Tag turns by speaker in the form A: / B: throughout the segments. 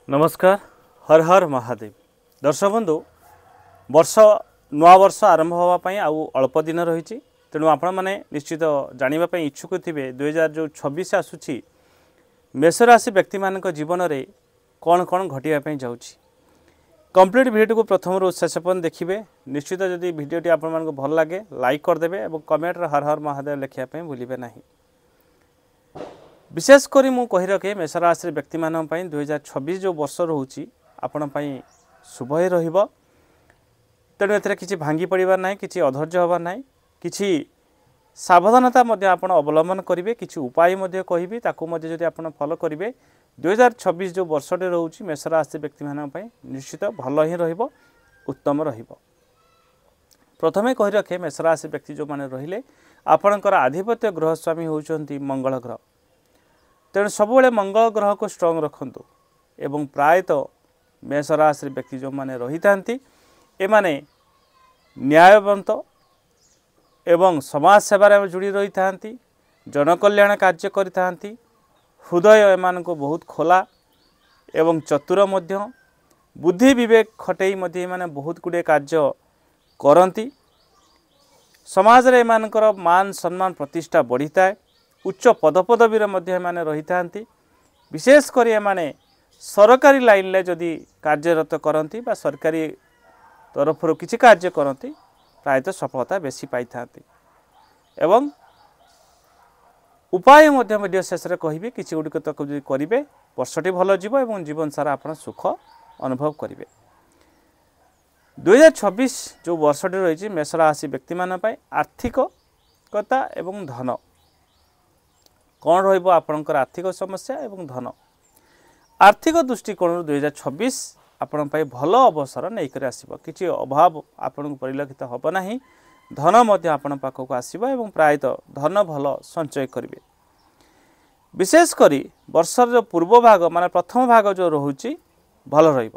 A: ନମସ୍କାର, ହର ହର ମହାଦେବ। ଦର୍ଶକ ବନ୍ଧୁ, ବର୍ଷ ନୂଆ ବର୍ଷ ଆରମ୍ଭ ହେବା ପାଇଁ ଆଉ ଅଳ୍ପ ଦିନ ରହିଛି। ତେଣୁ ଆପଣମାନେ ନିଶ୍ଚିତ ଜାଣିବା ପାଇଁ ଇଚ୍ଛୁକ ଥିବେ, 2026 ଆସୁଛି, ମେଷରାଶି ବ୍ୟକ୍ତିମାନଙ୍କ ଜୀବନରେ କ'ଣ କ'ଣ ଘଟିବା ପାଇଁ ଯାଉଛି। କମ୍ପ୍ଲିଟ୍ ଭିଡ଼ିଓଟିକୁ ପ୍ରଥମରୁ ଶେଷ ପର୍ଯ୍ୟନ୍ତ ଦେଖିବେ। ନିଶ୍ଚିତ ଯଦି ଭିଡ଼ିଓଟି ଆପଣମାନଙ୍କୁ ଭଲ ଲାଗେ, ଲାଇକ୍ କରିଦେବେ ଏବଂ କମେଣ୍ଟରେ ହର ହର ମହାଦେବ ଲେଖିବା ପାଇଁ ଭୁଲିବେ ନାହିଁ। ବିଶେଷ କରି ମୁଁ କହି ରଖେ, ମେଷରାଶିର ବ୍ୟକ୍ତିମାନଙ୍କ ପାଇଁ 2026 ଯେଉଁ ବର୍ଷ ରହୁଛି, ଆପଣ ପାଇଁ ଶୁଭ ହିଁ ରହିବ। ତେଣୁ ଏଥିରେ କିଛି ଭାଙ୍ଗି ପଡ଼ିବାର ନାହିଁ, କିଛି ଅଧୈର୍ଯ୍ୟ ହେବାର ନାହିଁ। କିଛି ସାବଧାନତା ମଧ୍ୟ ଆପଣ ଅବଲମ୍ବନ କରିବେ। କିଛି ଉପାୟ ମଧ୍ୟ କହିବି, ତାକୁ ମଧ୍ୟ ଯଦି ଆପଣ ଫଲୋ କରିବେ, 2026 ଯେଉଁ ବର୍ଷଟି ରହୁଛି ମେଷରାଶି ବ୍ୟକ୍ତିମାନଙ୍କ ପାଇଁ ନିଶ୍ଚିତ ଭଲ ହିଁ ରହିବ, ଉତ୍ତମ ରହିବ। ପ୍ରଥମେ କହି ରଖେ, ମେଷରାଶି ବ୍ୟକ୍ତି ଯେଉଁମାନେ ରହିଲେ, ଆପଣଙ୍କର ଆଧିପତ୍ୟ ଗ୍ରହ ସ୍ୱାମୀ ହେଉଛନ୍ତି ମଙ୍ଗଳ ଗ୍ରହ। ତେଣୁ ସବୁବେଳେ ମଙ୍ଗଳ ଗ୍ରହକୁ ଷ୍ଟ୍ରଙ୍ଗ ରଖନ୍ତୁ। ଏବଂ ପ୍ରାୟତଃ ମେଷରାଶି ବ୍ୟକ୍ତି ଯେଉଁମାନେ ରହିଥାନ୍ତି, ଏମାନେ ନ୍ୟାୟବନ୍ତ ଏବଂ ସମାଜ ସେବାରେ ଯୋଡ଼ି ରହିଥାନ୍ତି, ଜନକଲ୍ୟାଣ କାର୍ଯ୍ୟ କରିଥାନ୍ତି। ହୃଦୟ ଏମାନଙ୍କୁ ବହୁତ ଖୋଲା ଏବଂ ଚତୁର ମଧ୍ୟ। ବୁଦ୍ଧି ବିବେକ ଖଟେଇ ମଧ୍ୟ ଏମାନେ ବହୁତ ଗୁଡ଼ିଏ କାର୍ଯ୍ୟ କରନ୍ତି। ସମାଜରେ ଏମାନଙ୍କର ମାନ ସମ୍ମାନ ପ୍ରତିଷ୍ଠା ବଢ଼ିଥାଏ। ଉଚ୍ଚ ପଦପଦବୀରେ ମଧ୍ୟ ଏମାନେ ରହିଥାନ୍ତି। ବିଶେଷ କରି ଏମାନେ ସରକାରୀ ଲାଇନରେ ଯଦି କାର୍ଯ୍ୟରତ କରନ୍ତି ବା ସରକାରୀ ତରଫରୁ କିଛି କାର୍ଯ୍ୟ କରନ୍ତି, ପ୍ରାୟତଃ ସଫଳତା ବେଶୀ ପାଇଥାନ୍ତି। ଏବଂ ଉପାୟ ମଧ୍ୟ ଭିଡ଼ିଓ ଶେଷରେ କହିବି। କିଛି ଗୁଡ଼ିକ ତାକୁ ଯଦି କରିବେ, ବର୍ଷଟି ଭଲ ଯିବ ଏବଂ ଜୀବନ ସାରା ଆପଣ ସୁଖ ଅନୁଭବ କରିବେ। 2026 ଯେଉଁ ବର୍ଷଟି ରହିଛି ମେଷରାଶି ବ୍ୟକ୍ତିମାନଙ୍କ ପାଇଁ, ଆର୍ଥିକତା ଏବଂ ଧନ କ'ଣ ରହିବ? ଆପଣଙ୍କର ଆର୍ଥିକ ସମସ୍ୟା ଏବଂ ଧନ, ଆର୍ଥିକ ଦୃଷ୍ଟିକୋଣରୁ 2026 ଆପଣଙ୍କ ପାଇଁ ଭଲ ଅବସର ନେଇକରି ଆସିବ। କିଛି ଅଭାବ ଆପଣଙ୍କୁ ପରିଲକ୍ଷିତ ହେବ ନାହିଁ। ଧନ ମଧ୍ୟ ଆପଣଙ୍କ ପାଖକୁ ଆସିବ ଏବଂ ପ୍ରାୟତଃ ଧନ ଭଲ ସଞ୍ଚୟ କରିବେ। ବିଶେଷ କରି ବର୍ଷର ଯେଉଁ ପୂର୍ବ ଭାଗ, ମାନେ ପ୍ରଥମ ଭାଗ ଯେଉଁ ରହୁଛି, ଭଲ ରହିବ।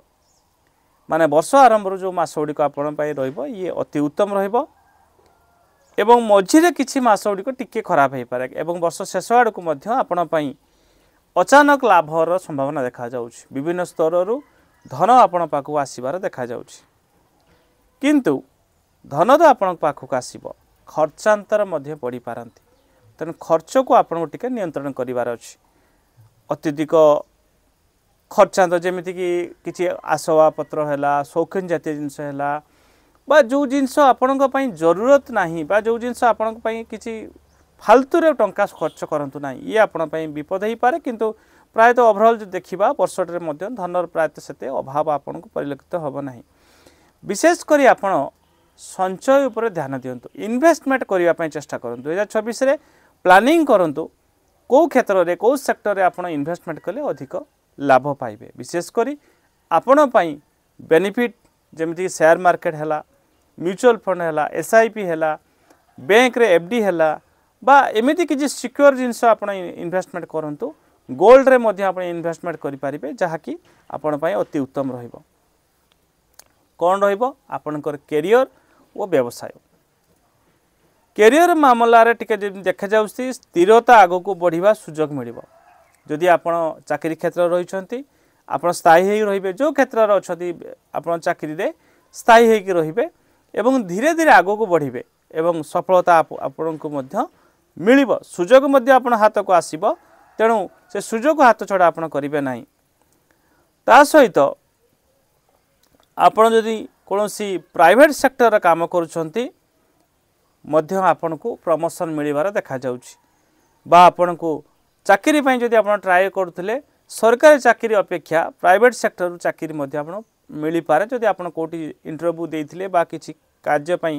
A: ମାନେ ବର୍ଷ ଆରମ୍ଭରୁ ଯେଉଁ ମାସ ଗୁଡ଼ିକ ଆପଣଙ୍କ ପାଇଁ ରହିବ, ଇଏ ଅତି ଉତ୍ତମ ରହିବ ଏବଂ ମଝିରେ କିଛି ମାସ ଗୁଡ଼ିକ ଟିକେ ଖରାପ ହେଇପାରେ। ଏବଂ ବର୍ଷ ଶେଷ ଆଡ଼କୁ ମଧ୍ୟ ଆପଣଙ୍କ ପାଇଁ ଅଚାନକ ଲାଭର ସମ୍ଭାବନା ଦେଖାଯାଉଛି। ବିଭିନ୍ନ ସ୍ତରରୁ ଧନ ଆପଣଙ୍କ ପାଖକୁ ଆସିବାର ଦେଖାଯାଉଛି। କିନ୍ତୁ ଧନ ତ ଆପଣଙ୍କ ପାଖକୁ ଆସିବ, ଖର୍ଚ୍ଚାନ୍ତର ମଧ୍ୟ ପଡ଼ିପାରନ୍ତି। ତେଣୁ ଖର୍ଚ୍ଚକୁ ଆପଣଙ୍କୁ ଟିକେ ନିୟନ୍ତ୍ରଣ କରିବାର ଅଛି। ଅତ୍ୟଧିକ ଖର୍ଚ୍ଚାନ୍ତ, ଯେମିତିକି କିଛି ଆସବାବପତ୍ର ହେଲା, ସୌଖିନ ଜାତୀୟ ଜିନିଷ ହେଲା, ବା ଯେଉଁ ଜିନିଷ ଆପଣଙ୍କ ପାଇଁ ଜରୁରତ ନାହିଁ, ବା ଯେଉଁ ଜିନିଷ ଆପଣଙ୍କ ପାଇଁ କିଛି ଫାଲତୁରେ ଟଙ୍କା ଖର୍ଚ୍ଚ କରନ୍ତୁ ନାହିଁ। ଇଏ ଆପଣଙ୍କ ପାଇଁ ବିପଦ ହେଇପାରେ। କିନ୍ତୁ ପ୍ରାୟତଃ ଓଭରଅଲ୍ ଯଦି ଦେଖିବା, ବର୍ଷଟିରେ ମଧ୍ୟ ଧନର ପ୍ରାୟତଃ ସେତେ ଅଭାବ ଆପଣଙ୍କୁ ପରିଲକ୍ଷିତ ହେବ ନାହିଁ। ବିଶେଷ କରି ଆପଣ ସଞ୍ଚୟ ଉପରେ ଧ୍ୟାନ ଦିଅନ୍ତୁ, ଇନଭେଷ୍ଟମେଣ୍ଟ କରିବା ପାଇଁ ଚେଷ୍ଟା କରନ୍ତୁ। 2026ରେ ପ୍ଲାନିଂ କରନ୍ତୁ, କେଉଁ କ୍ଷେତ୍ରରେ, କେଉଁ ସେକ୍ଟରରେ ଆପଣ ଇନଭେଷ୍ଟମେଣ୍ଟ କଲେ ଅଧିକ ଲାଭ ପାଇବେ। ବିଶେଷ କରି ଆପଣ ପାଇଁ ବେନିଫିଟ୍ ଯେମିତିକି ସେୟାର ମାର୍କେଟ ହେଲା, ମ୍ୟୁଚୁଆଲ ଫଣ୍ଡ ହେଲା, SIP ହେଲା, ବ୍ୟାଙ୍କରେ FD ହେଲା, ବା ଏମିତି କିଛି ସିକ୍ୟୁର ଜିନିଷ ଆପଣ ଇନଭେଷ୍ଟମେଣ୍ଟ କରନ୍ତୁ। ଗୋଲ୍ଡରେ ମଧ୍ୟ ଆପଣ ଇନଭେଷ୍ଟମେଣ୍ଟ କରିପାରିବେ, ଯାହାକି ଆପଣ ପାଇଁ ଅତି ଉତ୍ତମ ରହିବ। କ'ଣ ରହିବ ଆପଣଙ୍କର କ୍ୟାରିୟର ଓ ବ୍ୟବସାୟ? କ୍ୟାରିୟର ମାମଲାରେ ଟିକେ ଯେମିତି ଦେଖାଯାଉଛି, ସ୍ଥିରତା ଆଗକୁ ବଢ଼ିବା ସୁଯୋଗ ମିଳିବ। ଯଦି ଆପଣ ଚାକିରି କ୍ଷେତ୍ରରେ ରହିଛନ୍ତି, ଆପଣ ସ୍ଥାୟୀ ହେଇ ରହିବେ। ଯେଉଁ କ୍ଷେତ୍ରରେ ଅଛନ୍ତି, ଆପଣ ଚାକିରିରେ ସ୍ଥାୟୀ ହେଇକି ରହିବେ ଏବଂ ଧୀରେ ଧୀରେ ଆଗକୁ ବଢ଼ିବେ ଏବଂ ସଫଳତା ଆପଣଙ୍କୁ ମଧ୍ୟ ମିଳିବ। ସୁଯୋଗ ମଧ୍ୟ ଆପଣ ହାତକୁ ଆସିବ। ତେଣୁ ସେ ସୁଯୋଗ ହାତ ଛଡ଼ା ଆପଣ କରିବେ ନାହିଁ। ତା ସହିତ ଆପଣ ଯଦି କୌଣସି ପ୍ରାଇଭେଟ୍ ସେକ୍ଟରରେ କାମ କରୁଛନ୍ତି ମଧ୍ୟ ଆପଣଙ୍କୁ ପ୍ରମୋସନ୍ ମିଳିବାର ଦେଖାଯାଉଛି। ବା ଆପଣଙ୍କୁ ଚାକିରି ପାଇଁ ଯଦି ଆପଣ ଟ୍ରାଏ କରୁଥିଲେ, ସରକାରୀ ଚାକିରି ଅପେକ୍ଷା ପ୍ରାଇଭେଟ୍ ସେକ୍ଟରରୁ ଚାକିରି ମଧ୍ୟ ଆପଣ ମିଳିପାରେ। ଯଦି ଆପଣ କେଉଁଠି ଇଣ୍ଟରଭ୍ୟୁ ଦେଇଥିଲେ ବା କିଛି କାର୍ଯ୍ୟ ପାଇଁ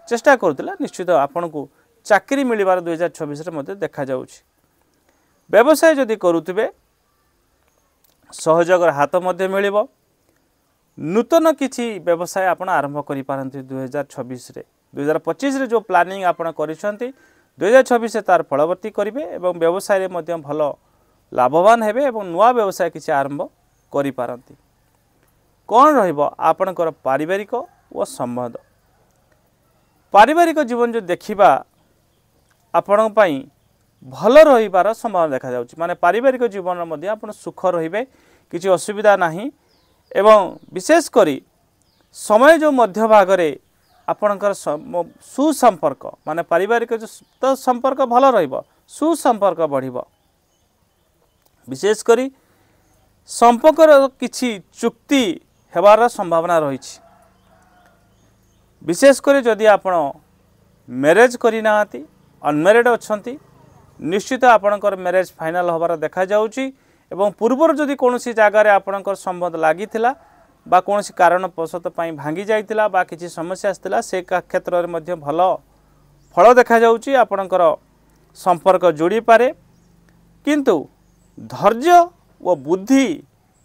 A: ଚେଷ୍ଟା କରୁଥିଲେ, ନିଶ୍ଚିତ ଆପଣଙ୍କୁ ଚାକିରି ମିଳିବାର 2026ରେ ମଧ୍ୟ ଦେଖାଯାଉଛି। ବ୍ୟବସାୟ ଯଦି କରୁଥିବେ, ସହଯୋଗର ହାତ ମଧ୍ୟ ମିଳିବ। ନୂତନ କିଛି ବ୍ୟବସାୟ ଆପଣ ଆରମ୍ଭ କରିପାରନ୍ତି 2026ରେ। 2025ରେ ଯେଉଁ ପ୍ଲାନିଂ ଆପଣ କରିଛନ୍ତି, 2026ରେ ତାର ଫଳବର୍ତ୍ତୀ କରିବେ ଏବଂ ବ୍ୟବସାୟରେ ମଧ୍ୟ ଭଲ ଲାଭବାନ ହେବେ ଏବଂ ନୂଆ ବ୍ୟବସାୟ କିଛି ଆରମ୍ଭ କରିପାରନ୍ତି। କ'ଣ ରହିବ ଆପଣଙ୍କର ପାରିବାରିକ ଓ ସମ୍ବନ୍ଧ? ପାରିବାରିକ ଜୀବନ ଯଦି ଦେଖିବା, ଆପଣଙ୍କ ପାଇଁ ଭଲ ରହିବାର ସମ୍ଭାବନା ଦେଖାଯାଉଛି। ମାନେ ପାରିବାରିକ ଜୀବନରେ ମଧ୍ୟ ଆପଣ ସୁଖ ରହିବେ। କିଛି ଅସୁବିଧା ନାହିଁ। ଏବଂ ବିଶେଷ କରି ସମୟ ଯେଉଁ ମଧ୍ୟଭାଗରେ ଆପଣଙ୍କର ସୁସମ୍ପର୍କ ମାନେ ପାରିବାରିକ ତ ସମ୍ପର୍କ ଭଲ ରହିବ, ସୁସମ୍ପର୍କ ବଢ଼ିବ। ବିଶେଷ କରି ସମ୍ପର୍କର କିଛି ଚୁକ୍ତି ହେବାର ସମ୍ଭାବନା ରହିଛି। ବିଶେଷ କରି ଯଦି ଆପଣ ମ୍ୟାରେଜ୍ କରିନାହାନ୍ତି, ଅନମ୍ୟାରେଡ଼୍ ଅଛନ୍ତି, ନିଶ୍ଚିତ ଆପଣଙ୍କର ମ୍ୟାରେଜ୍ ଫାଇନାଲ୍ ହେବାର ଦେଖାଯାଉଛି। ଏବଂ ପୂର୍ବରୁ ଯଦି କୌଣସି ଜାଗାରେ ଆପଣଙ୍କର ସମ୍ବନ୍ଧ ଲାଗିଥିଲା ବା କୌଣସି କାରଣବଶତଃ ପାଇଁ ଭାଙ୍ଗି ଯାଇଥିଲା ବା କିଛି ସମସ୍ୟା ଆସିଥିଲା, ସେ କ୍ଷେତ୍ରରେ ମଧ୍ୟ ଭଲ ଫଳ ଦେଖାଯାଉଛି, ଆପଣଙ୍କର ସମ୍ପର୍କ ଯୋଡ଼ିପାରେ। କିନ୍ତୁ ଧୈର୍ଯ୍ୟ ଓ ବୁଦ୍ଧି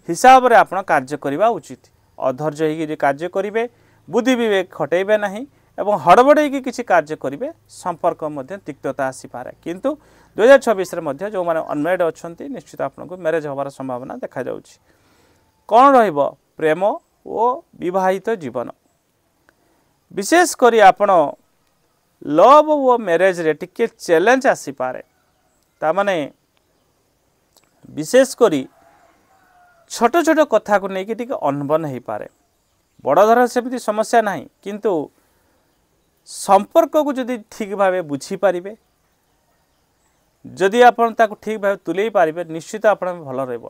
A: ହିସାବରେ ଆପଣ କାର୍ଯ୍ୟ କରିବା ଉଚିତ। ଅଧୈର୍ଯ୍ୟ ହେଇକି କାର୍ଯ୍ୟ କରିବେ, ବୁଦ୍ଧି ବିବେକ ଖଟେଇବେ ନାହିଁ ଏବଂ ହଡ଼ବଡ଼େଇକି କିଛି କାର୍ଯ୍ୟ କରିବେ, ସମ୍ପର୍କ ମଧ୍ୟ ତିକ୍ତତା ଆସିପାରେ। କିନ୍ତୁ 2026ରେ ମଧ୍ୟ ଯେଉଁମାନେ ଅନମ୍ୟାରେଡ଼୍ ଅଛନ୍ତି, ନିଶ୍ଚିତ ଆପଣଙ୍କୁ ମ୍ୟାରେଜ୍ ହେବାର ସମ୍ଭାବନା ଦେଖାଯାଉଛି। କ'ଣ ରହିବ ପ୍ରେମ ଓ ବିବାହିତ ଜୀବନ? ବିଶେଷ କରି ଆପଣ ଲଭ୍ ଓ ମ୍ୟାରେଜ୍ରେ ଟିକେ ଚ୍ୟାଲେଞ୍ଜ ଆସିପାରେ। ତାମାନେ ବିଶେଷ କରି ଛୋଟ ଛୋଟ କଥାକୁ ନେଇକି ଟିକେ ଅନବନ ହେଇପାରେ। ବଡ଼ ଧର ସେମିତି ସମସ୍ୟା ନାହିଁ, କିନ୍ତୁ ସମ୍ପର୍କକୁ ଯଦି ଠିକ୍ ଭାବେ ବୁଝିପାରିବେ, ଯଦି ଆପଣ ତାକୁ ଠିକ୍ ଭାବେ ତୁଲେଇ ପାରିବେ, ନିଶ୍ଚିତ ଆପଣ ଭଲ ରହିବ।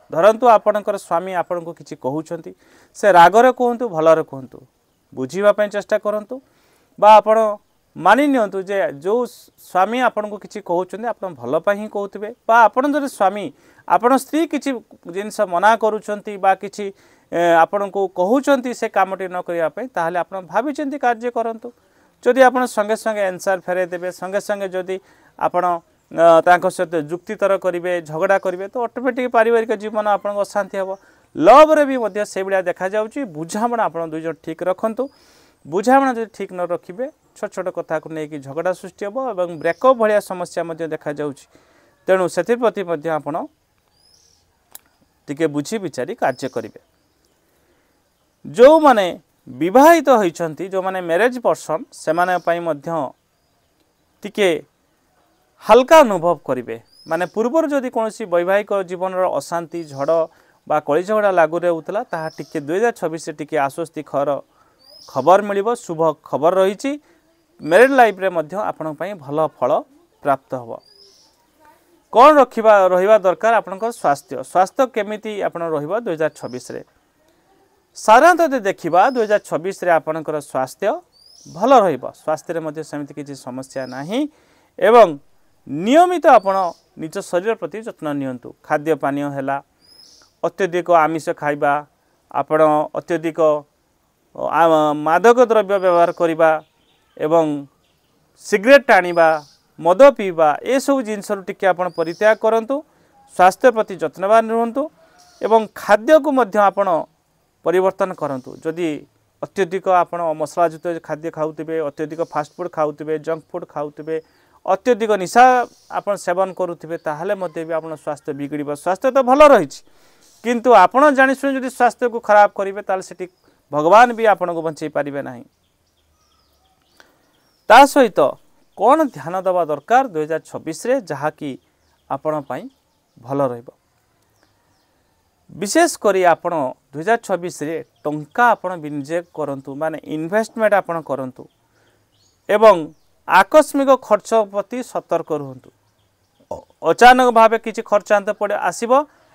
A: ଧରନ୍ତୁ ଆପଣଙ୍କର ସ୍ୱାମୀ ଆପଣଙ୍କୁ କିଛି କହୁଛନ୍ତି, ସେ ରାଗରେ କୁହନ୍ତୁ ଭଲରେ କୁହନ୍ତୁ, ବୁଝିବା ପାଇଁ ଚେଷ୍ଟା କରନ୍ତୁ। ବା ଆପଣ ମାନି ନିଅନ୍ତୁ ଯେ ଯେଉଁ ସ୍ୱାମୀ ଆପଣଙ୍କୁ କିଛି କହୁଛନ୍ତି ଆପଣ ଭଲ ପାଇଁ ହିଁ କହୁଥିବେ। ବା ଆପଣ ଯଦି ସ୍ୱାମୀ ଆପଣ ସ୍ତ୍ରୀ କିଛି ଜିନିଷ ମନା କରୁଛନ୍ତି ବା କିଛି ଆପଣଙ୍କୁ କହୁଛନ୍ତି ସେ କାମଟି ନ କରିବା ପାଇଁ, ତାହେଲେ ଆପଣ ଭାବିଛନ୍ତି କାର୍ଯ୍ୟ କରନ୍ତୁ। ଯଦି ଆପଣ ସଙ୍ଗେ ସଙ୍ଗେ ଆନ୍ସର୍ ଫେରାଇ ଦେବେ, ସଙ୍ଗେ ସଙ୍ଗେ ଯଦି ଆପଣ ତାଙ୍କ ସହିତ ଯୁକ୍ତିତର କରିବେ, ଝଗଡ଼ା କରିବେ, ତ ଅଟୋମେଟିକ୍ ପାରିବାରିକ ଜୀବନ ଆପଣଙ୍କ ଅଶାନ୍ତି ହେବ। ଲଭ୍ରେ ବି ମଧ୍ୟ ସେଇଭଳିଆ ଦେଖାଯାଉଛି। ବୁଝାମଣା ଆପଣ ଦୁଇ ଜଣ ଠିକ୍ ରଖନ୍ତୁ। ବୁଝାମଣା ଯଦି ଠିକ୍ ନ ରଖିବେ, ଛୋଟ ଛୋଟ କଥାକୁ ନେଇକି ଝଗଡ଼ା ସୃଷ୍ଟି ହେବ ଏବଂ ବ୍ରେକଅପ୍ ଭଳିଆ ସମସ୍ୟା ମଧ୍ୟ ଦେଖାଯାଉଛି। ତେଣୁ ସେଥିପ୍ରତି ମଧ୍ୟ ଆପଣ ଟିକେ ବୁଝି ବିଚାରି କାର୍ଯ୍ୟ କରିବେ। ଯେଉଁମାନେ ବିବାହିତ ହୋଇଛନ୍ତି, ଯେଉଁମାନେ ମ୍ୟାରେଜ୍ ପର୍ସନ୍, ସେମାନଙ୍କ ପାଇଁ ମଧ୍ୟ ଟିକେ ହାଲକା ଅନୁଭବ କରିବେ। ମାନେ ପୂର୍ବରୁ ଯଦି କୌଣସି ବୈବାହିକ ଜୀବନର ଅଶାନ୍ତି, ଝଡ଼ ବା କଳି ଝଗଡ଼ା ଲାଗୁ ରହୁଥିଲା, ତାହା ଟିକେ 2026ରେ ଟିକେ ଆଶ୍ୱସ୍ତି ଖବର ମିଳିବ, ଶୁଭ ଖବର ରହିଛି। ମ୍ୟାରେଡ଼୍ ଲାଇଫ୍ରେ ମଧ୍ୟ ଆପଣଙ୍କ ପାଇଁ ଭଲ ଫଳ ପ୍ରାପ୍ତ ହେବ। କ'ଣ ରହିବା ଦରକାର ଆପଣଙ୍କର ସ୍ୱାସ୍ଥ୍ୟ? ସ୍ୱାସ୍ଥ୍ୟ କେମିତି ଆପଣ ରହିବ 2026ରେ? ସାଧାରଣତଃ ଯଦି ଦେଖିବା 2026ରେ ଆପଣଙ୍କର ସ୍ୱାସ୍ଥ୍ୟ ଭଲ ରହିବ। ସ୍ୱାସ୍ଥ୍ୟରେ ମଧ୍ୟ ସେମିତି କିଛି ସମସ୍ୟା ନାହିଁ। ଏବଂ ନିୟମିତ ଆପଣ ନିଜ ଶରୀର ପ୍ରତି ଯତ୍ନ ନିଅନ୍ତୁ। ଖାଦ୍ୟ ପାନୀୟ ହେଲା, ଅତ୍ୟଧିକ ଆମିଷ ଖାଇବା, ଆପଣ ଅତ୍ୟଧିକ ମାଦକ ଦ୍ରବ୍ୟ ବ୍ୟବହାର କରିବା ଏବଂ ସିଗାରେଟ୍ ଟାଣିବା, ମଦ ପିଇବା, ଏସବୁ ଜିନିଷରୁ ଟିକେ ଆପଣ ପରିତ୍ୟାଗ କରନ୍ତୁ। ସ୍ୱାସ୍ଥ୍ୟ ପ୍ରତି ଯତ୍ନବାନ ରୁହନ୍ତୁ ଏବଂ ଖାଦ୍ୟକୁ ମଧ୍ୟ ଆପଣ ପରିବର୍ତ୍ତନ କରନ୍ତୁ। ଯଦି ଅତ୍ୟଧିକ ଆପଣ ମସଲାଯୁକ୍ତ ଖାଦ୍ୟ ଖାଉଥିବେ, ଅତ୍ୟଧିକ ଫାଷ୍ଟଫୁଡ଼୍ ଖାଉଥିବେ, ଜଙ୍କ ଫୁଡ଼୍ ଖାଉଥିବେ, ଅତ୍ୟଧିକ ନିଶା ଆପଣ ସେବନ କରୁଥିବେ, ତାହେଲେ ମଧ୍ୟ ବି ଆପଣ ସ୍ୱାସ୍ଥ୍ୟ ବିଗିଡ଼ିବ। ସ୍ୱାସ୍ଥ୍ୟ ତ ଭଲ ରହିଛି, କିନ୍ତୁ ଆପଣ ଜାଣିଶୁଣି ଯଦି ସ୍ୱାସ୍ଥ୍ୟକୁ ଖରାପ କରିବେ, ତାହେଲେ ସେଠି ଭଗବାନ ବି ଆପଣଙ୍କୁ ବଞ୍ଚେଇ ପାରିବେ ନାହିଁ। ତା ସହିତ କ'ଣ ଧ୍ୟାନ ଦେବା ଦରକାର 2026ରେ, ଯାହାକି ଆପଣ ପାଇଁ ଭଲ ରହିବ? ବିଶେଷ କରି ଆପଣ 2026ରେ ଟଙ୍କା ଆପଣ ବିନିଯୋଗ କରନ୍ତୁ, ମାନେ ଇନଭେଷ୍ଟମେଣ୍ଟ ଆପଣ କରନ୍ତୁ ଏବଂ ଆକସ୍ମିକ ଖର୍ଚ୍ଚ ପ୍ରତି ସତର୍କ ରୁହନ୍ତୁ। ଅଚାନକ ଭାବେ କିଛି ଖର୍ଚ୍ଚାନ୍ତ ପଡ଼େ ଆସିବ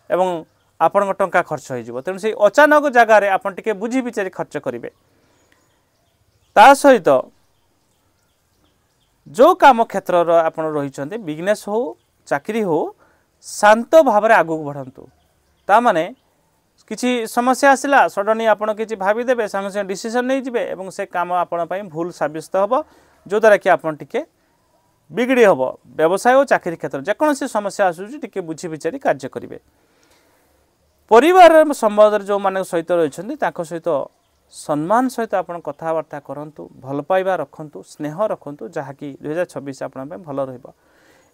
A: ଏବଂ ଆପଣଙ୍କ ଟଙ୍କା ଖର୍ଚ୍ଚ ହୋଇଯିବ। ତେଣୁ ସେଇ ଅଚାନକ ଜାଗାରେ ଆପଣ ଟିକେ ବୁଝି ବିଚାରି ଖର୍ଚ୍ଚ କରିବେ। ତା ସହିତ ଯେଉଁ କାମ କ୍ଷେତ୍ରର ଆପଣ ରହିଛନ୍ତି, ବିଜନେସ୍ ହେଉ ଚାକିରି ହେଉ, ଶାନ୍ତ ଭାବରେ ଆଗକୁ ବଢ଼ନ୍ତୁ। ତାମାନେ କିଛି ସମସ୍ୟା ଆସିଲା, ସଡ଼ନଲି ଆପଣ କିଛି ଭାବିଦେବେ, ସାଙ୍ଗେ ସାଙ୍ଗେ ଡିସିସନ୍ ନେଇଯିବେ ଏବଂ ସେ କାମ ଆପଣଙ୍କ ପାଇଁ ଭୁଲ ସାବ୍ୟସ୍ତ ହେବ, ଯେଉଁଦ୍ୱାରା କି ଆପଣ ଟିକେ ବିଗିଡ଼ି ହେବ। ବ୍ୟବସାୟ ଓ ଚାକିରି କ୍ଷେତ୍ରରେ ଯେକୌଣସି ସମସ୍ୟା ଆସୁଛି, ଟିକେ ବୁଝି ବିଚାରି କାର୍ଯ୍ୟ କରିବେ। ପରିବାର ସମ୍ବନ୍ଧରେ ଯେଉଁମାନଙ୍କ ସହିତ ରହିଛନ୍ତି, ତାଙ୍କ ସହିତ ସମ୍ମାନ ସହିତ ଆପଣ କଥାବାର୍ତ୍ତା କରନ୍ତୁ, ଭଲ ପାଇବା ରଖନ୍ତୁ, ସ୍ନେହ ରଖନ୍ତୁ, ଯାହାକି 2026 ଆପଣଙ୍କ ପାଇଁ ଭଲ ରହିବ।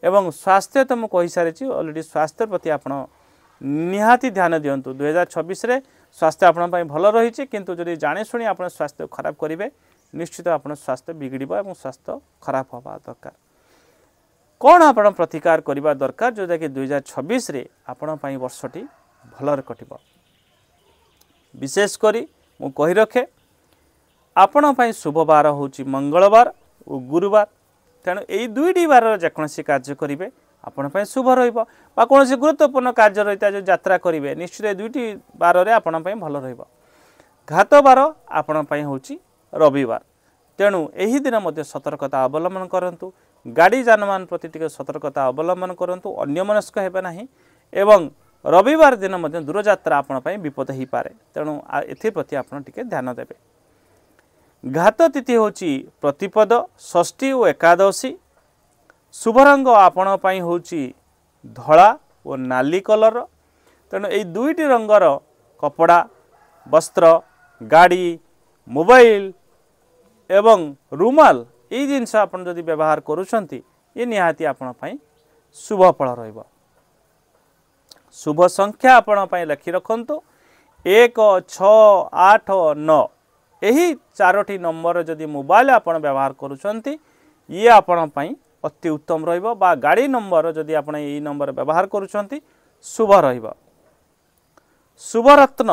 A: ଏବଂ ସ୍ୱାସ୍ଥ୍ୟ ତ ମୁଁ କହିସାରିଛି ଅଲରେଡ଼ି। ସ୍ୱାସ୍ଥ୍ୟ ପ୍ରତି ଆପଣ ନିହାତି ଧ୍ୟାନ ଦିଅନ୍ତୁ। 2026ରେ ସ୍ୱାସ୍ଥ୍ୟ ଆପଣଙ୍କ ପାଇଁ ଭଲ ରହିଛି, କିନ୍ତୁ ଯଦି ଜାଣିଶୁଣି ଆପଣ ସ୍ୱାସ୍ଥ୍ୟ ଖରାପ କରିବେ, ନିଶ୍ଚିତ ଆପଣ ସ୍ୱାସ୍ଥ୍ୟ ବିଗିଡ଼ିବ ଏବଂ ସ୍ୱାସ୍ଥ୍ୟ ଖରାପ ହେବା ଦରକାର। କ'ଣ ଆପଣ ପ୍ରତିକାର କରିବା ଦରକାର ଯେଉଁଟାକି 2026ରେ ଆପଣଙ୍କ ପାଇଁ ବର୍ଷଟି ଭଲରେ କଟିବ। ବିଶେଷ କରି ମୁଁ କହି ରଖେ, ଆପଣଙ୍କ ପାଇଁ ଶୁଭ ବାର ହେଉଛି ମଙ୍ଗଳବାର ଓ ଗୁରୁବାର। ତେଣୁ ଏଇ ଦୁଇଟି ବାରରେ ଯେକୌଣସି କାର୍ଯ୍ୟ କରିବେ ଆପଣଙ୍କ ପାଇଁ ଶୁଭ ରହିବ, ବା କୌଣସି ଗୁରୁତ୍ୱପୂର୍ଣ୍ଣ କାର୍ଯ୍ୟ ରହିଥାଏ ଯେଉଁ ଯାତ୍ରା କରିବେ, ନିଶ୍ଚିତ ଏ ଦୁଇଟି ବାରରେ ଆପଣଙ୍କ ପାଇଁ ଭଲ ରହିବ। ଘାତ ବାର ଆପଣଙ୍କ ପାଇଁ ହେଉଛି ରବିବାର। ତେଣୁ ଏହି ଦିନ ମଧ୍ୟ ସତର୍କତା ଅବଲମ୍ବନ କରନ୍ତୁ। ଗାଡ଼ି ଯାନବାହନ ପ୍ରତି ଟିକେ ସତର୍କତା ଅବଲମ୍ବନ କରନ୍ତୁ, ଅନ୍ୟମନସ୍କ ହେବେ ନାହିଁ। ଏବଂ ରବିବାର ଦିନ ମଧ୍ୟ ଦୂରଯାତ୍ରା ଆପଣଙ୍କ ପାଇଁ ବିପଦ ହୋଇପାରେ, ତେଣୁ ଏଥିପ୍ରତି ଆପଣ ଟିକେ ଧ୍ୟାନ ଦେବେ। ଘାତ ତିଥି ହେଉଛି ପ୍ରତିପଦ, ଷଷ୍ଠୀ ଓ ଏକାଦଶୀ। ଶୁଭ ରଙ୍ଗ ଆପଣଙ୍କ ପାଇଁ ହେଉଛି ଧଳା ଓ ନାଲି କଲର୍। ତେଣୁ ଏଇ ଦୁଇଟି ରଙ୍ଗର କପଡ଼ା, ବସ୍ତ୍ର, ଗାଡ଼ି, ମୋବାଇଲ ଏବଂ ରୁମାଲ ଏଇ ଜିନିଷ ଆପଣ ଯଦି ବ୍ୟବହାର କରୁଛନ୍ତି, ଏ ନିହାତି ଆପଣଙ୍କ ପାଇଁ ଶୁଭ ଫଳ ରହିବ। ଶୁଭ ସଂଖ୍ୟା ଆପଣଙ୍କ ପାଇଁ ଲେଖି ରଖନ୍ତୁ 1, 6, 8, 9। ଏହି ଚାରୋଟି ନମ୍ବର ଯଦି ମୋବାଇଲ ଆପଣ ବ୍ୟବହାର କରୁଛନ୍ତି, ଇଏ ଆପଣଙ୍କ ପାଇଁ ଅତି ଉତ୍ତମ ରହିବ, ବା ଗାଡ଼ି ନମ୍ବର ଯଦି ଆପଣ ଏଇ ନମ୍ବର ବ୍ୟବହାର କରୁଛନ୍ତି ଶୁଭ ରହିବ। ଶୁଭରତ୍ନ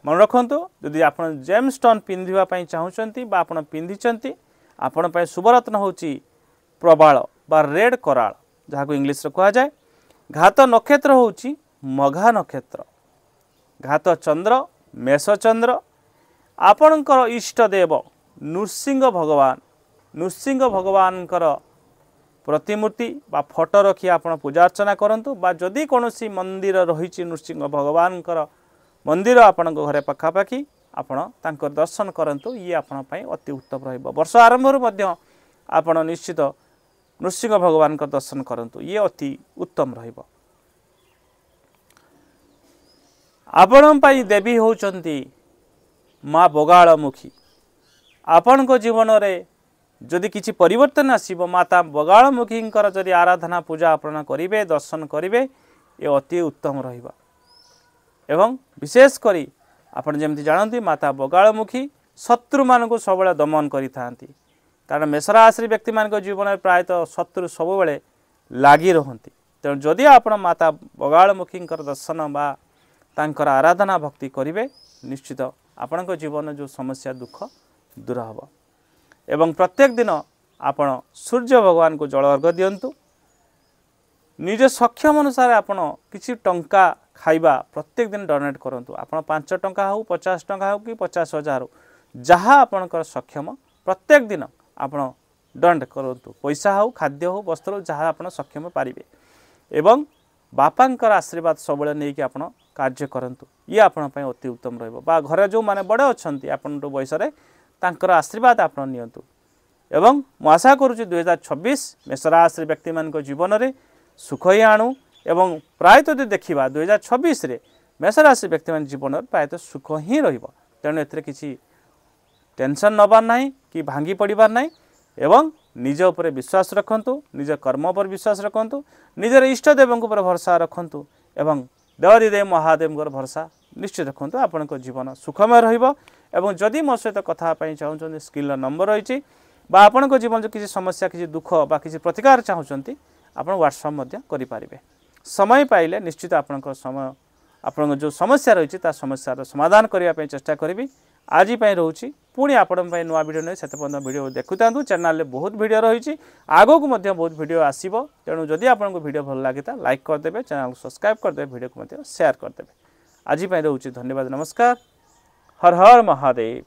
A: ମନେ ରଖନ୍ତୁ, ଯଦି ଆପଣ ଜେମ୍ ଷ୍ଟୋନ୍ ପିନ୍ଧିବା ପାଇଁ ଚାହୁଁଛନ୍ତି ବା ଆପଣ ପିନ୍ଧିଛନ୍ତି, ଆପଣ ପାଇଁ ଶୁଭରତ୍ନ ହେଉଛି ପ୍ରବାଳ ବା ରେଡ୍ କରାଳ, ଯାହାକୁ ଇଂଲିଶରେ କୁହାଯାଏ। ଘାତ ନକ୍ଷତ୍ର ହେଉଛି ମଘା ନକ୍ଷତ୍ର। ଘାତ ଚନ୍ଦ୍ର ମେଷ ଚନ୍ଦ୍ର। ଆପଣଙ୍କର ଇଷ୍ଟ ଦେବ ନୃସିଂହ ଭଗବାନ, ନୃସିଂହ ଭଗବାନଙ୍କର ପ୍ରତିମୂର୍ତ୍ତି ବା ଫଟୋ ରଖି ଆପଣ ପୂଜା ଅର୍ଚ୍ଚନା କରନ୍ତୁ, ବା ଯଦି କୌଣସି ମନ୍ଦିର ରହିଛି ନୃସିଂହ ଭଗବାନଙ୍କର ମନ୍ଦିର ଆପଣଙ୍କ ଘରେ ପାଖାପାଖି, ଆପଣ ତାଙ୍କର ଦର୍ଶନ କରନ୍ତୁ। ଇଏ ଆପଣଙ୍କ ପାଇଁ ଅତି ଉତ୍ତମ ରହିବ। ବର୍ଷ ଆରମ୍ଭରୁ ମଧ୍ୟ ଆପଣ ନିଶ୍ଚିତ ନୃସିଂହ ଭଗବାନଙ୍କ ଦର୍ଶନ କରନ୍ତୁ, ଇଏ ଅତି ଉତ୍ତମ ରହିବ। ଆପଣଙ୍କ ପାଇଁ ଦେବୀ ହେଉଛନ୍ତି ମା ବଗାଳମୁଖୀ। ଆପଣଙ୍କ ଜୀବନରେ ଯଦି କିଛି ପରିବର୍ତ୍ତନ ଆସିବ, ମାତା ବଗାଳମୁଖୀଙ୍କର ଯଦି ଆରାଧନା ପୂଜା ଆପଣ କରିବେ, ଦର୍ଶନ କରିବେ, ଏ ଅତି ଉତ୍ତମ ରହିବ। ଏବଂ ବିଶେଷ କରି ଆପଣ ଯେମିତି ଜାଣନ୍ତି, ମାତା ବଗାଳମୁଖୀ ଶତ୍ରୁମାନଙ୍କୁ ସବୁବେଳେ ଦମନ କରିଥାନ୍ତି। କାରଣ ମେଷରାଶି ବ୍ୟକ୍ତିମାନଙ୍କ ଜୀବନରେ ପ୍ରାୟତଃ ଶତ୍ରୁ ସବୁବେଳେ ଲାଗି ରହନ୍ତି। ତେଣୁ ଯଦି ଆପଣ ମାତା ବଗାଳମୁଖୀଙ୍କର ଦର୍ଶନ ବା ତାଙ୍କର ଆରାଧନା ଭକ୍ତି କରିବେ, ନିଶ୍ଚିତ ଆପଣଙ୍କ ଜୀବନ ଯେଉଁ ସମସ୍ୟା ଦୁଃଖ ଦୂର ହେବ। ଏବଂ ପ୍ରତ୍ୟେକ ଦିନ ଆପଣ ସୂର୍ଯ୍ୟ ଭଗବାନଙ୍କୁ ଜଳ ଅର୍ଘ୍ୟ ଦିଅନ୍ତୁ। ନିଜ ସକ୍ଷମ ଅନୁସାରେ ଆପଣ କିଛି ଟଙ୍କା ଖାଇବା ପ୍ରତ୍ୟେକ ଦିନ ଡୋନେଟ୍ କରନ୍ତୁ। ଆପଣ 5 ଟଙ୍କା ହେଉ, 50 ଟଙ୍କା ହେଉ କି 50,000 ହେଉ, ଯାହା ଆପଣଙ୍କର ସକ୍ଷମ ପ୍ରତ୍ୟେକ ଦିନ ଆପଣ ଡୋନେଟ୍ କରନ୍ତୁ। ପଇସା ହେଉ, ଖାଦ୍ୟ ହେଉ, ବସ୍ତ୍ର ହେଉ, ଯାହା ଆପଣ ସକ୍ଷମ ପାରିବେ। ଏବଂ ବାପାଙ୍କର ଆଶୀର୍ବାଦ ସବୁବେଳେ ନେଇକି ଆପଣ କାର୍ଯ୍ୟ କରନ୍ତୁ, ଇଏ ଆପଣଙ୍କ ପାଇଁ ଅତି ଉତ୍ତମ ରହିବ। ବା ଘରେ ଯେଉଁମାନେ ବଡ଼ ଅଛନ୍ତି ଆପଣଙ୍କ ବୟସରେ, ତାଙ୍କର ଆଶୀର୍ବାଦ ଆପଣ ନିଅନ୍ତୁ। ଏବଂ ମୁଁ ଆଶା କରୁଛି 2026 ମେଷରାଶି ବ୍ୟକ୍ତିମାନଙ୍କ ଜୀବନରେ ସୁଖ ହିଁ ଆଣୁ। ଏବଂ ପ୍ରାୟତଃ ଯଦି ଦେଖିବା 2026ରେ ମେଷରାଶି ବ୍ୟକ୍ତିମାନଙ୍କ ଜୀବନରେ ପ୍ରାୟତଃ ସୁଖ ହିଁ ରହିବ। ତେଣୁ ଏଥିରେ କିଛି ଟେନସନ୍ ନେବାର ନାହିଁ କି ଭାଙ୍ଗି ପଡ଼ିବାର ନାହିଁ। ଏବଂ ନିଜ ଉପରେ ବିଶ୍ୱାସ ରଖନ୍ତୁ, ନିଜ କର୍ମ ଉପରେ ବିଶ୍ୱାସ ରଖନ୍ତୁ, ନିଜର ଇଷ୍ଟ ଦେବଙ୍କ ଉପରେ ଭରସା ରଖନ୍ତୁ ଏବଂ ଦେବାଦିଦେବ ମହାଦେବଙ୍କର ଭରସା ନିଶ୍ଚିତ ରଖନ୍ତୁ। ଆପଣଙ୍କ ଜୀବନ ସୁଖମୟ ରହିବ। ଏବଂ ଯଦି ମୋ ସହିତ କଥା ହେବା ପାଇଁ ଚାହୁଁଛନ୍ତି, ସ୍କ୍ରିନ୍ର ନମ୍ବର ରହିଛି, ବା ଆପଣଙ୍କ ଜୀବନରେ କିଛି ସମସ୍ୟା, କିଛି ଦୁଃଖ ବା କିଛି ପ୍ରତିକାର ଚାହୁଁଛନ୍ତି, ଆପଣ ହ୍ୱାଟ୍ସଆପ୍ ମଧ୍ୟ କରିପାରିବେ। ସମୟ ପାଇଲେ ନିଶ୍ଚିତ ଆପଣଙ୍କ ସମୟ, ଆପଣଙ୍କ ଯେଉଁ ସମସ୍ୟା ରହିଛି ତା ସମସ୍ୟାର ସମାଧାନ କରିବା ପାଇଁ ଚେଷ୍ଟା କରିବି। ଆଜି ପାଇଁ ରହୁଛି, ପୁଣି ଆପଣଙ୍କ ପାଇଁ ନୂଆ ଭିଡ଼ିଓ ନେଇ। ସେତେ ପର୍ଯ୍ୟନ୍ତ ଭିଡ଼ିଓ ଦେଖୁଥାନ୍ତୁ। ଚ୍ୟାନେଲରେ ବହୁତ ଭିଡ଼ିଓ ରହିଛି, ଆଗକୁ ମଧ୍ୟ ବହୁତ ଭିଡ଼ିଓ ଆସିବ। ତେଣୁ ଯଦି ଆପଣଙ୍କୁ ଭିଡ଼ିଓ ଭଲ ଲାଗିଥାଏ, ଲାଇକ୍ କରିଦେବେ, ଚ୍ୟାନେଲକୁ ସବସ୍କ୍ରାଇବ୍ କରିଦେବେ, ଭିଡ଼ିଓକୁ ମଧ୍ୟ ସେୟାର କରିଦେବେ। ଆଜି ପାଇଁ ରହୁଛି, ଧନ୍ୟବାଦ, ନମସ୍କାର, ହର ହର ମହାଦେବ।